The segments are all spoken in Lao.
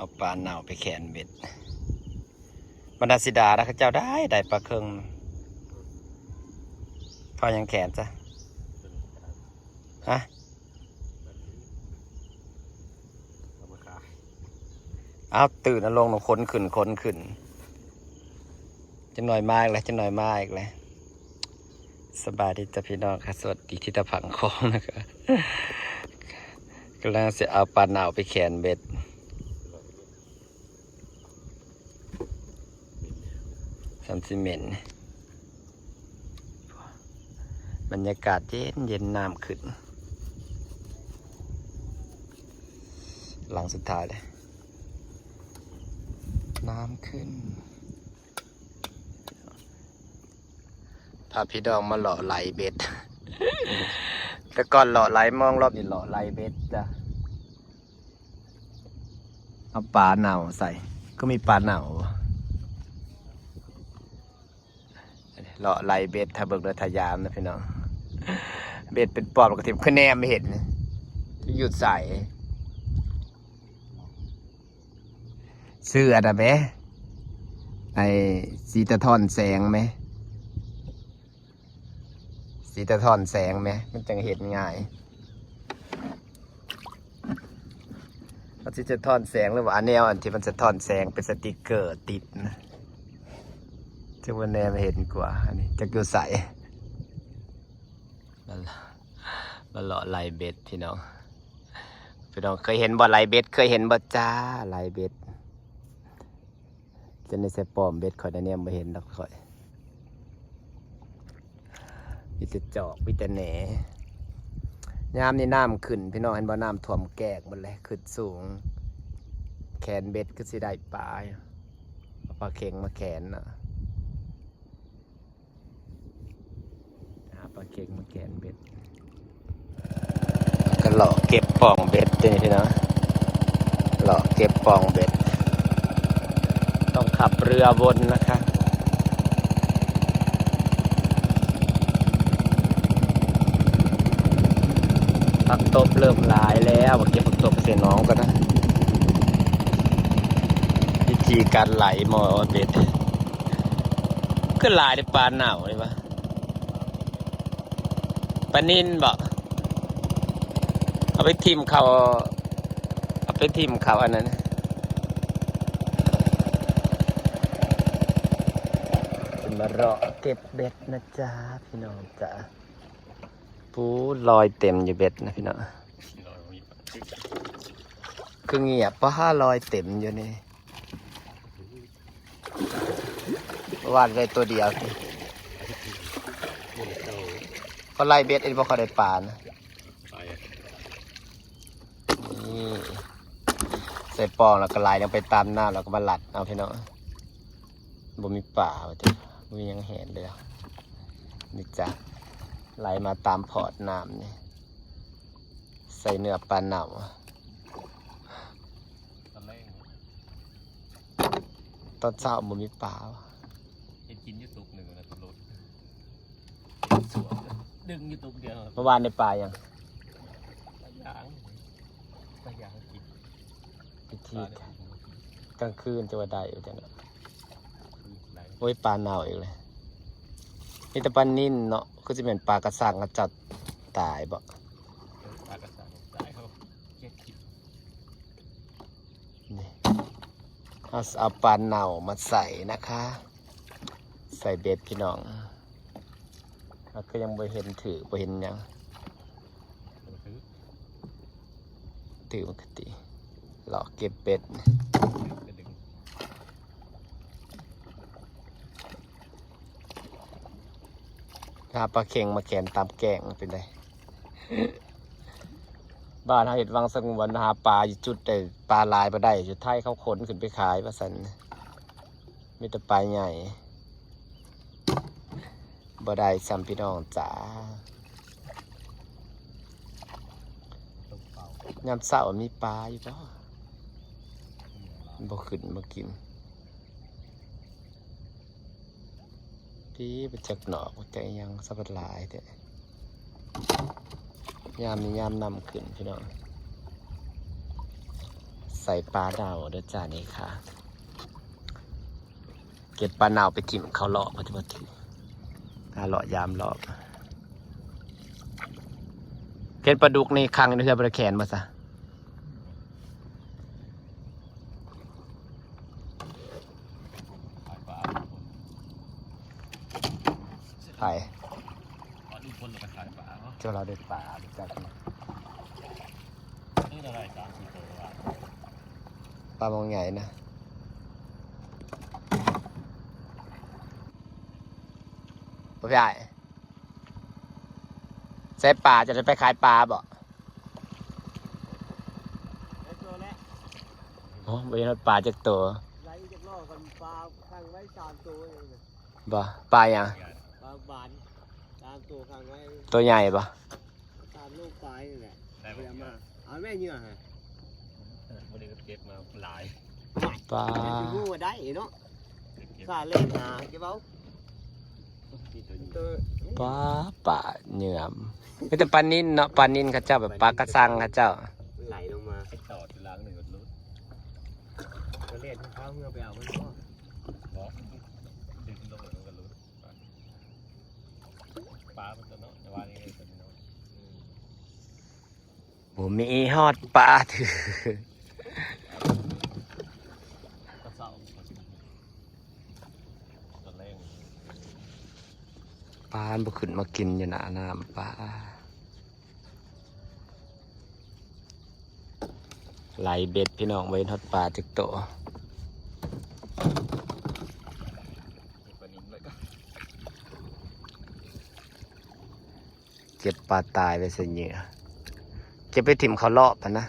າປາເນົ່າໄປແຂນເບັດ. ບັນດາສີດາລະ ເຂົາເຈົ້າໄດ້ ໄດ້ປາເຄິງ. ເຂົາຍັງແຂນຊະ? ຮະ? ເອົາມາຂາຍ. ເອົາ ຕື່ນເອົາລົງ ຂົນຂຶ້ນ ຂົນຂຶ້ນ. ຈັກໜ່ອຍມາອີກແລ້ວ ຈັກໜ່ອຍມາອີກແລ້ວ. ສະບາຍດີຈ້າພີ່ນ້ອງຄ່ະ ສະຫວັດດີທີ່ຕາຝັ່ງຂອງນະຄະ. ກຳລັງຊິເອົາປາເນົ່າໄປແຂນເບັດ. ສ່ຳຊິເໝັນ. ບັນຍາກາດເຢັນໆ ນ້ຳຂຶ້ນ. ຫຼັງສຸດທ້າຍເລີຍ ນ້ຳຂຶ້ນ. ພາພີ່ນ້ອງມາເລາະໄຫຼເບັດ. ແຕ່ກ່ອນເລາະໄຫຼມອງ ລອບນີ້ເລາະໄຫຼເບັດຈ້າ. ເອົາປາເນົ່າໃສ່ ຄືມີປາເນົ່າ. ເລາະໄຫຼເບັດ ຖ້າເບິ່ງໂດຍ ຖ້າຍາມນະພີ່ນ້ອງ. ເບັດເປັນປອບ ແລ້ວກໍຖິ້ມ ຄືແນມບໍ່ເຫັນ ຢູ່ໃສ. ຊື່ອັນນັ້ນແມ ໄອ້ສີສະທ້ອນແສງແມ ສີສະທ້ອນແສງແມ ມັນຈັ່ງເຫັນງ່າຍ. ມັນຊິສະທ້ອນແສງ ຫຼືວ່າອັນແນວອັນທີ່ມັນສະທ້ອນແສງເປັນສະຕິກເກີຕິດນະ ຈັ່ງວ່າແນມເຫັນກວ່າ. ອັນນີ້ຈັກຢູ່ໃສ. ມາ ມາເລາະໄຫຼເບັດພີ່ນ້ອງ. ພີ່ນ້ອງເຄີຍເຫັນບໍ່ໄຫຼເບັດ? ເຄີຍເຫັນບໍ່ຈ້າໄຫຼເບັດ? ຈະໃນໃສ່ປ້ອມເບັດຂ້ອຍນະ ແນມບໍ່ເຫັນດອກຂ້ອຍ. ມີແຕ່ຈອກ ມີແຕ່ແໜ. ຍາມນີ້ນ້ຳຂຶ້ນພີ່ນ້ອງ ເຫັນບໍ່? ນ້ຳຖ້ວມແກ້ງໝົດເລີຍ ຂຶ້ນສູງ. ແຂນເບັດຄືຊິໄດ້ປາຢູ່ ເອົາປາເຄັງມາແຂນເນາະ. ຫາປາເຄັງມາແຂນເບັດ ແລ້ວກໍເລາະເກັບປ່ອງເບັດເດ້ພີ່ນ້ອງ ເລາະເກັບປ່ອງເບັດ. ຕ້ອງຂັບເຮືອວົນນະຄະ. ຜັກຕົບເລີ່ມຫຼາຍແລ້ວ ມາເກັບຜັກຕົບໃສ່ໜອງກ່ອນນະ. ວິທີການໄຫຼໝໍ້ເບັດ ຄືຫຼາຍແທ້ ປາເນົ່ານີ້ຫວາ? ປານິນບໍ? ເອົາໄປຖິ້ມເຂົ້າ ເອົາໄປຖິ້ມເຂົ້າອັນນັ້ນ. ຈະມາເລາະເກັບເບັດນະຈ້າ ພີ່ນ້ອງຈ້າ. ປູ້ ລອຍເຕັມຢູ່ເບັດນະພີ່ນ້ອງ. ຄືງຽບປະ ລອຍເຕັມຢູ່ນີ້. ເມື່ອວານໄດ້ຕົວດຽວຕິ ເຂົາໄລ່ເບັດ ເຫັນບໍ່ ເຂົາໄດ້ປານະ. ນີ້ ໃສ່ປ່ອງແລ້ວກໍໄຫຼລົງໄປຕາມນ້ຳ ແລ້ວກໍມາລັດເອົາພີ່ນ້ອງ. ບໍ່ມີປາວ່າຕິ ບໍ່ມີຫຍັງເຫັນເລີຍ. ນີ້ຈ້າ ໄຫຼມາຕາມພອດນ້ຳນີ້ ໃສ່ເນື້ອປາເນົ່າ. ຕອນແລງ ຕອນເຊົ້າບໍ່ມີປາຫວາ? ເຫັນກິນຢູ່ຕຸກໜຶ່ງນະ ຕຸກລົດ ສວມ ດຶງຢູ່ຕຸກດຽວ. ເມື່ອວານໄດ້ປາຫຍັງ? ປາຢາງ ປາຢາງກິນ. ວິທີກາງຄືນຈະວ່າໄດ້ຢູ່ຈັ່ງນັ້ນ. ໂອ້ຍ ປາເນົ່າອີກແລ້ວ ມີແຕ່ປານິນເນາະ. ຄືຊິແມ່ນປາກະຊັງເຂົາຈັບຕາຍບໍ? ເອີ ປາກະຊັງຕາຍ ເຂົາເກັບກິນ. ນີ້ ເຮົາຊິເອົາປາເນົ່າມາໃສ່ນະຄະ ໃສ່ເບັດພີ່ນ້ອງ. ເຮົາກໍຍັງບໍ່ເຫັນຖືກ ບໍ່ເຫັນຫຍັງ. ຖືກ ຖືກມັນກະຕິ ເລາະເກັບເບັດ. ຫາປາເຄັງມາແຂນຕາມແກ້ງເປັນໃດ? ບ້ານເຮົາເຮັດວັງສະຫງວນ ຫາປາຢູ່ຈຸດໃດປາຫຼາຍບໍ່ໄດ້ ຢູ່ໄທເຂົາຂົນຂຶ້ນໄປຂາຍວ່າຊັ້ນ. ມີແຕ່ປາໃຫຍ່ ບໍ່ໄດ້ຊ້ຳພີ່ນ້ອງຈ້າ. ຍາມເຊົ້າມີປາຢູ່ບໍ່? ບໍ່ຂຶ້ນມາກິນ. ພີ້ ບໍ່ຈັກໜອກ ບໍ່ຈັກອີ່ຫຍັງ ສະບັດຫຼາຍແທ້. ຍາມນີ້ຍາມນ້ຳຂຶ້ນພີ່ນ້ອງ. ໃສ່ປາເນົ່າເດີຈ້າ ນີ້ຄ່ະ ເກັບປາເນົ່າໄປຖິ້ມເຂົ້າລອກ ປະຕິບັດຖື ຫາເລາະຢາມລອກ ເຫັນປາດຸກນີ້ຂັງຢູ່ໃນເຮືອນບໍ່ໄດ້ແຂນບໍ່ຊະ? ໃຜ? ເຈົ້າລາວໄດ້ປາຈັກ ປາມອງໃຫຍ່ນະ ບໍ່ພີ່ອ້າຍ ໃສ່ປາ ຈະໄດ້ໄປຂາຍປາບໍ່? ໂອ້ ບໍ່ເຫັນຮອດປາຈັກໂຕ ໄລ່ຈັກລໍ້ກັນ ປາຂັງໄວ້ສາມໂຕເອງ ບໍ່ ປາຫຍັງ? ປາບານ ສາມໂຕຂັງໄວ້ ໂຕໃຫຍ່ບໍ່? ສາມໂລປາຍນີ້ແຫຼະ ໄດ້ບໍ່? ເອົາມາ ເອົາແມ່ເຫຍື່ອຫັ້ນ ມື້ນີ້ກໍເກັບມາຫຼາຍ ປາ ຮູ້ວ່າໄດ້ເນາະ ສາເລ່ນຫາເກັບເອົາ ປາ ປາເຫຍື່ອ ມີແຕ່ປານິນເນາະ ປານິນເຂົາເຈົ້າ ແບບປາກະຊັງເຂົາເຈົ້າ ໄຫຼລົງມາ ໄປຕໍ່ຢູ່ຫຼັງໜຶ່ງກໍຫຼຸດ ກໍເລ່ນເຂົາເມືອໄປເອົາມັນບໍ່ ບໍ່ ດຶງລົງແລ້ວມັນກໍຫຼຸດ ປາມັນຕົວເນາະ ແຕ່ວ່ານີ້ຕົວນ້ອຍ ບໍ່ມີຮອດປາຖື ປາມັນບໍ່ຂຶ້ນມາກິນຢູ່ໜ້ານ້ຳ ປາ ໄຫຼເບັດພີ່ນ້ອງ ບໍ່ເຫັນຮອດປາຈັກໂຕ ເກັບປາຕາຍໄວ້ໃສ່ເຫຍື່ອ ເກັບໄປຖິ້ມເຂົ້າລອກຫັ້ນນະ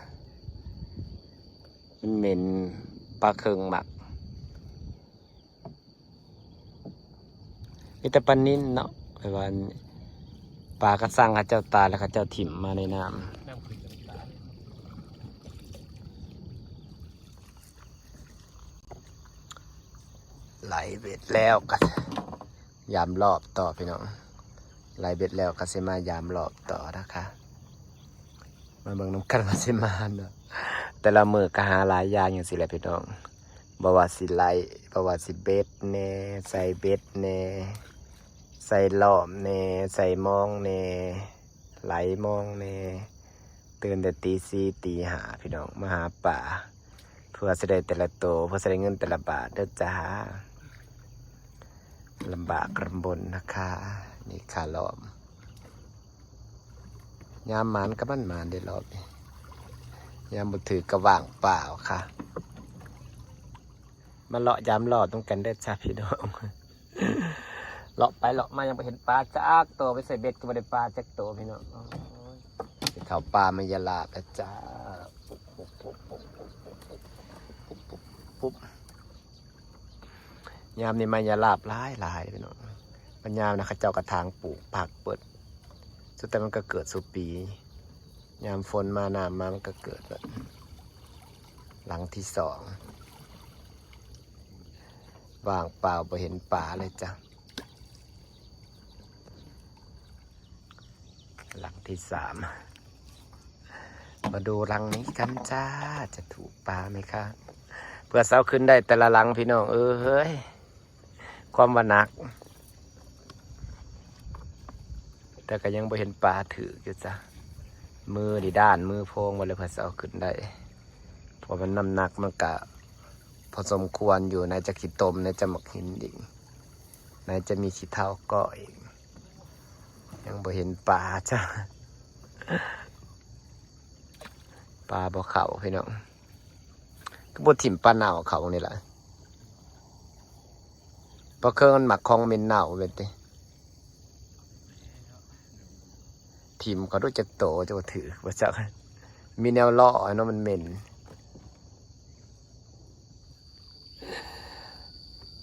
ມັນເໝັນ ປາເຄິ່ງໝັກ ມີແຕ່ປານິນເນາະ ແບບວ່າປາກະຊັງເຂົາເຈົ້າຕາຍແລ້ວເຂົາເຈົ້າຖິ້ມມາໃນນ້ຳ ໄຫຼເບັດແລ້ວກໍ ຢາມລອບຕໍ່ພີ່ນ້ອງ ໄຫຼເບັດແລ້ວກໍຊິມາຢາມລອບຕໍ່ນະຄະ ມາເບິ່ງນຳກັນວ່າຊິມາເນາະ ແຕ່ລະມື້ກໍຫາຫຼາຍຢ່າງຈັ່ງຊີ້ແຫຼະພີ່ນ້ອງ ບໍ່ວ່າຊິໄຫຼ ບໍ່ວ່າຊິເບັດແດ່ ໃສ່ເບັດແດ່ ໃສ່ລອບແດ່ ໃສ່ມອງແດ່ ໄຫຼມອງແດ່ ຕື່ນແຕ່ຕີສີ່ຕີຫ້າພີ່ນ້ອງ ມາຫາປາ ເພື່ອຊິໄດ້ແຕ່ລະໂຕ ເພື່ອຊິໄດ້ເງິນແຕ່ລະບາດເດີຈ້າ ລຳບາກລຳບົນນະຄະ ນີ້ຄ່າລອບ ຍາມໝານກໍມັນໝານເດ້ລອບນີ້ ຍາມບໍ່ຖືກກໍວ່າງເປົ່າຄ່ະ ມາເລາະຢາມລອບນຳກັນເດີຈ້າພີ່ນ້ອງ ເລາະໄປເລາະມາຍັງບໍ່ເຫັນປາຈັກໂຕ ໄປໃສ່ເບັດກໍບໍ່ໄດ້ປາຈັກໂຕພີ່ນ້ອງ ໂອ້ຍ ຊິເຂົ້າປ່າມາຢາລາບແລ້ວຈ້າ ປຸບ ຍາມນີ້ມາຢາລາບຫຼາຍໆ ພີ່ນ້ອງ ມັນຍາມນະ ເຂົາເຈົ້າກະຖາງປູກຜັກເບິດ ສຸດແຕ່ມັນກະເກີດສູ່ປີ ຍາມຝົນມາ ນ້ຳມາ ມັນກະເກີດເບິດ ຫຼັງທີສອງ ວ່າງເປົ່າ ບໍ່ເຫັນປາເລີຍຈ້າ. ຫຼັງທີສາມ ມາດູຫຼັງນີ້ກັນຈ້າ ຈະຖືກປາໄໝຄະ? ເພື່ອເຊົາຂຶ້ນໄດ້ແຕ່ລະຫຼັງ ພີ່ນ້ອງເອີຍ ຄວາມວ່າໜັກ ແຕ່ກໍຍັງບໍ່ເຫັນປາຖືກຢູ່ຈ້າ. ມືນີ້ດ້ານ ມືໂພງໝົດເລີຍ ເພື່ອເຊົາຂຶ້ນໄດ້ ເພາະວ່າມັນນ້ຳໜັກ ມັນກະພໍສົມຄວນຢູ່ ໃນຈະຂີ້ຕົມ ໃນຈະໝາກຫີນອີກ ໃນຈະມີຂີ້ເທົາເກາະອີກ ຍັງບໍ່ເຫັນປາຈ້າ ປາບໍ່ເຂົ້າພີ່ນ້ອງ ຄືບໍ່ຖິ້ມປາເນົ່າເຂົ້ານີ້ລະ ປາເຄິ່ງມັນມັກຂອງເໝັນເນົ່າແມ່ນຕິ ຖິ້ມເຂົ້າດູຈັກໂຕ ຈະບໍ່ຖືກບໍ່ຈັກ ມີແນວເລາະເນາະ ມັນເໝັນ.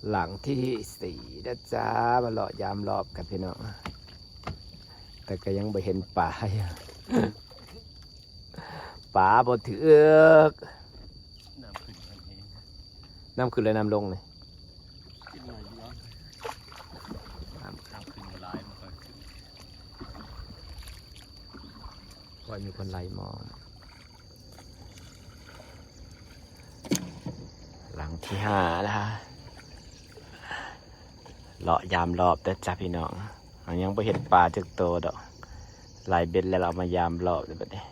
ຫຼັງທີສີ່ເດີຈ້າ ມາເລາະຢາມລອບກັນພີ່ນ້ອງ ແຕ່ກໍຍັງບໍ່ເຫັນປາຢູ່ ປາບໍ່ຖືກ ນ້ຳຂຶ້ນແຮງ ນ້ຳຂຶ້ນແລ້ວນ້ຳລົງນີ້ ນ້ຳ ນ້ຳຂຶ້ນບໍ່ຫຼາຍ ມັນກໍຂຶ້ນ ຄ່ອຍມີຄົນໄລ່ມອງ. ທີຫ້າແລ້ວ ເລາະຍາມລອບເດີຈ້າພີ່ນ້ອງ. ເຮົາຍັງບໍ່ເຫັນປາຈັກໂຕດອກ. ໄລ່ເບັດແລ້ວ ເຮົາມາຍາມລອບເດີບັດນີ້.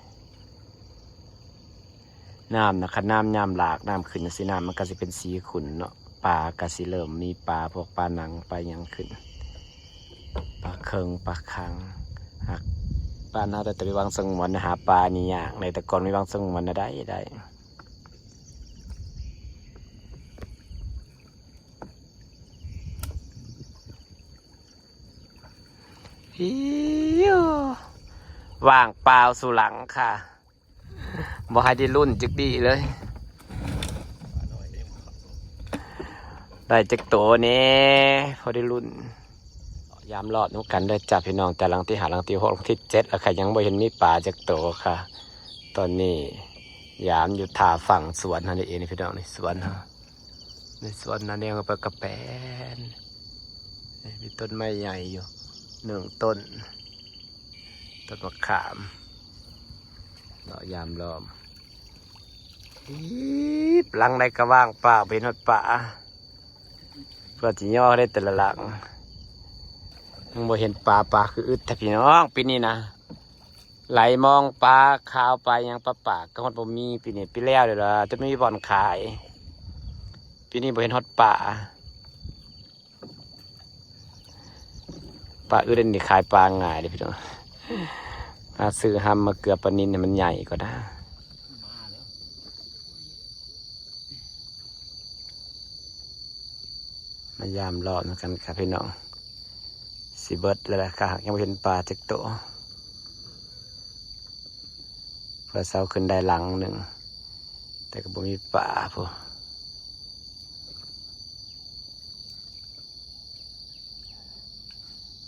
ນ້ຳນະ ຄັນນ້ຳຍາມຫຼາກ ນ້ຳຂຶ້ນຈັ່ງຊີ້ ນ້ຳມັນກໍຊິເປັນສີຂຸ່ນເນາະ. ປາກໍຊິເລີ່ມມີປາ ພວກປາໜັງ ປາຫຍັງຂຶ້ນ ປາເຄິງ ປາຄັງ. ຫາກບ້ານເຮົາໄດ້ແຕ່ໄປວັງສະຫງວນ ຫາປານີ້ຍາກ. ໃນແຕ່ກ່ອນມີວັງສະຫງວນນະ ໄດ້ ໄດ້. ອິ້ວ ວ່າງເປົ່າສູ່ຫຼັງຄ່ະ. ບໍ່ໃຫ້ໄດ້ລຸ້ນຈັກດີ້ເລີຍ. ໄດ້ຈັກໂຕແດ່ ພໍໄດ້ລຸ້ນ. ຍາມລອບນຳກັນເດີຈ້າພີ່ນ້ອງ. ແຕ່ຫຼັງທີຫ້າ ຫຼັງທີຫົກ ຫຼັງທີເຈັດແລ້ວຄ່ະ ຍັງບໍ່ເຫັນມີປາຈັກໂຕຄ່ະ. ຕອນນີ້ຍາມຢູ່ທ່າຝັ່ງສວນຫັ້ນເອງພີ່ນ້ອງ. ນີ້ສວນເຮົາ ໃນສວນນາແນວໄປກະແປນ ນີ້ມີຕົ້ນໄມ້ໃຫຍ່ຢູ່ໜຶ່ງຕົ້ນ ຕົ້ນມະຂາມ. ເລາະຍາມລອບ ອີບ ຫຼັງໃດກໍວ່າງເປົ່າ ບໍ່ເຫັນຮອດປາ. ເພື່ອຊິຍໍໄດ້ແຕ່ລະຫຼັງ ຍັງບໍ່ເຫັນປາ. ປາຄືອຶດແທ້ພີ່ນ້ອງ ປີນີ້ນະ. ໄຫຼມອງປາຂາວ ປາຫຍັງ ປາປາກກໍຮອດບໍ່ມີປີນີ້. ປີແລ້ວເດລະ ຈະມີບ່ອນຂາຍ. ປີນີ້ບໍ່ເຫັນຮອດປາ. ປາອື່ນນີ້ຂາຍປາງ່າຍເດ້ພີ່ນ້ອງ. ຫາຊື້ຮຳມາເກືອປານິນໃຫ້ມັນໃຫຍ່ກ່ອນນະ. ມາຍາມລອບນຳກັນຄ່ະພີ່ນ້ອງ. ຊິເບິດແລ້ວລະຄ່ະ ຍັງບໍ່ເຫັນປາຈັກໂຕ. ເພື່ອເຊົ້າຂຶ້ນໄດ້ຫຼັງໜຶ່ງ ແຕ່ກໍບໍ່ມີປາພຸ້ນ.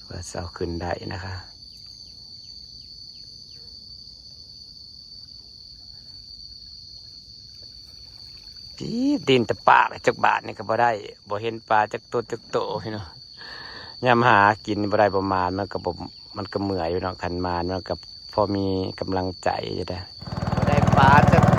ເພື່ອເຊົ້າຂຶ້ນໄດ້ນະຄະ. ປີດ ດິນແຕ່ປາກ ຈັກບາດນີ້ກໍບໍ່ໄດ້. ບໍ່ເຫັນປາຈັກໂຕ ຈັກໂຕພີ່ນ້ອງ. ຍາມຫາກິນບໍ່ໄດ້ ບໍ່ໝານ ມັນກໍບໍ່ ມັນກໍເມື່ອຍຢູ່ເນາະ. ຄັນໝານມັນກໍພໍມີກຳລັງໃຈຢູ່ເດ້. ບໍ່ໄດ້ປາຈັກໂຕ